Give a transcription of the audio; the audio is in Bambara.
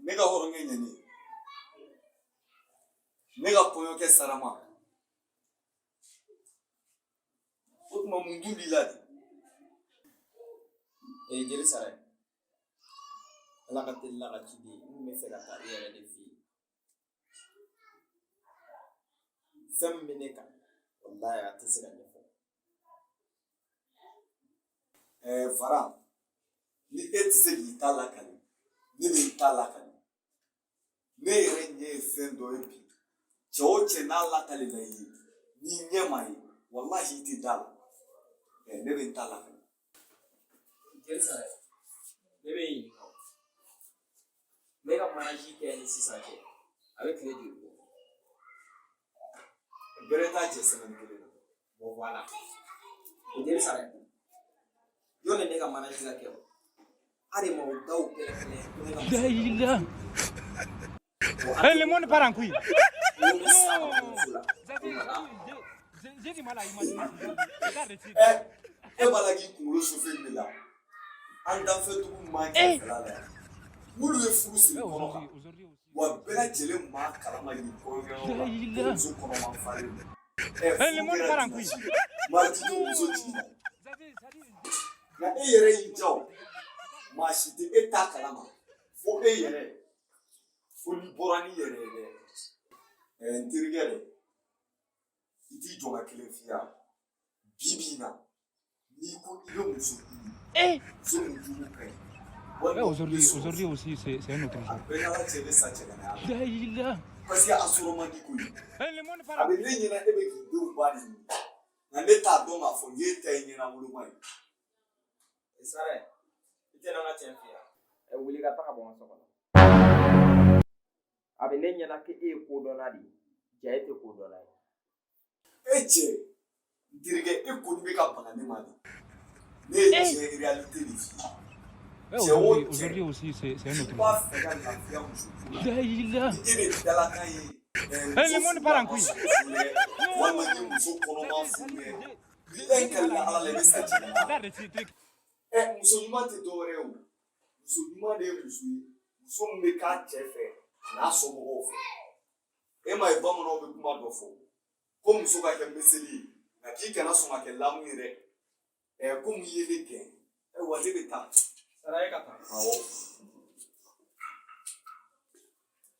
Ne ka hɔrɔnkɛ ɲɛni, ne ka kɔɲɔkɛ sarama, o tuma mun dun b'i la de? Ee, jeli sara ye, Ala ka teli la ka ci di. N tun bɛ fɛ ka taa i yɛrɛ de fɛ yen. Fɛn min bɛ ne kan, walayi, a tɛ se ka ɲɛfɔ. Fara, ni e tɛ se k'i ta lakali, ne bɛ n ta lakali. Ne yɛrɛ ɲɛ ye fɛn dɔ ye bi. Cɛ o cɛ n'a lakalila i ye, n'i ɲɛ ma ye, walahi, i tɛ da la. Ne bɛ n ta lakali. Jeli sara ye, ne bɛ ɲininka o. Ne ka mariage kɛ ni sisan cɛ, a bɛ tile joli bɔ? Bɛrɛ t'a jɛ semaine kelen na. Bon, voilà. O jeli sara ye, yɔrɔ ne ka mariage ka kɛ o hali ma o daw kɛlɛ kɛlɛ ko ne ka muso. La. Eh, le monde part en couille. Non. J'ai du mal à imaginer. Regarde ici. E b'a la k'i kunkolo chauffer de la. An danfɛ dugu man kɛrɛfɛla la yan, minnu ye furu siri kɔnɔ kan, Aujourd'hui aussi. wa bɛɛ lajɛlen maa kalama yen kɔɲɔkɛyɔrɔ la ko muso kɔnɔma falen don. Eh, le monde part en couille. Mardi don, muso jiginna, nka e yɛrɛ y'i ja o, maa si tɛ e t'a kalama fo e yɛrɛ, fo n'i bɔra n'i yɛrɛ ye dɛ. N terikɛ dɛ, i t'i jɔ ka kelen f'i ye bi bi in na, n'i ko i bɛ muso ɲini, muso min jugu ka ɲi. Eh, aujourd'hui, aujourd'hui aussi, c'est un autre A jour. bɛɛ n'Ala cɛ, bɛ sa cɛganaya la, La. parce que a sɔrɔ man di koyi. Eh, le monde part A en bɛ couille. ne ɲɛna e bɛ k'i denw ba de ɲini, nka ne t'a dɔn k'a fɔ n ta ye ɲɛna woloma ye. Sara ye, i tɛ n ka tiɲɛ f'i ye. Ɛ, wuli ka taga bɔ n ka so kɔnɔ. A bɛ ne ɲɛna k'e ye kodɔnna de ye, ja e tɛ kodɔnna ye. E cɛ, n terikɛ, e kɔni bɛ ka baga ne ma de. Ne ye tiɲɛ réalité de f'i ye. Eh, Cɛ o aujourd'hui, cɛ aujourd'hui aussi, c'est un n'i autre b'a jour. fɛ ka lafiya muso furu la, La. ni e de dalakan ye Eh, le muso monde furu part la en ma couille. sɔrɔ furu dɛ, walima n ye muso kɔnɔma furu dɛ, ni e kalila Ala la, i bɛ sa cɛganaya la. Regarde ici, truc. Muso ɲuman tɛ dɔwɛrɛ ye o, muso ɲuman de ye muso ye, muso min bɛ k'a cɛ fɛ a n'a somɔgɔw fɛ. E ma ye, bamananw bɛ kuma dɔ fɔ ko muso ka kɛ meseli ye, nka k'i kana sɔn ka kɛ lamu ye dɛ. Komi i ye ne gɛn, ayiwa, ne bɛ taa. Sara ye, ka taa. Awɔ.